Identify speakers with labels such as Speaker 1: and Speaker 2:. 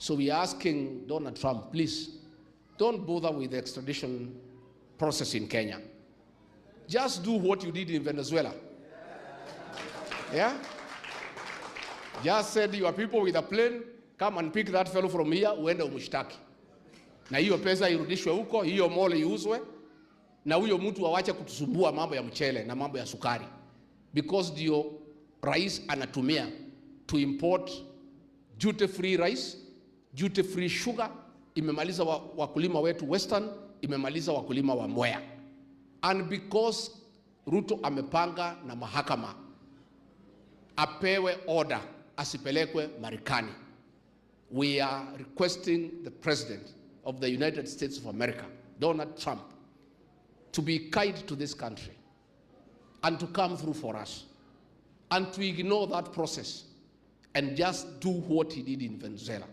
Speaker 1: So we are asking Donald Trump, please don't bother with the extradition process in Kenya. Just do what you did in Venezuela. Yeah? Just send your people with a plane, come and pick that fellow from here, uende umshtaki. Na hiyo pesa irudishwe huko, hiyo mall iuzwe, na huyo mtu awache kutusumbua mambo ya mchele na mambo ya sukari. Because ndio rais anatumia to import duty free rice, duty free sugar, imemaliza wakulima wetu Western, imemaliza wakulima wa Mwea. And because Ruto amepanga na mahakama apewe order asipelekwe Marekani. We are requesting the President of the United States of America, Donald Trump, to be kind to this country and to come through for us and to ignore that process and just do what he did in Venezuela.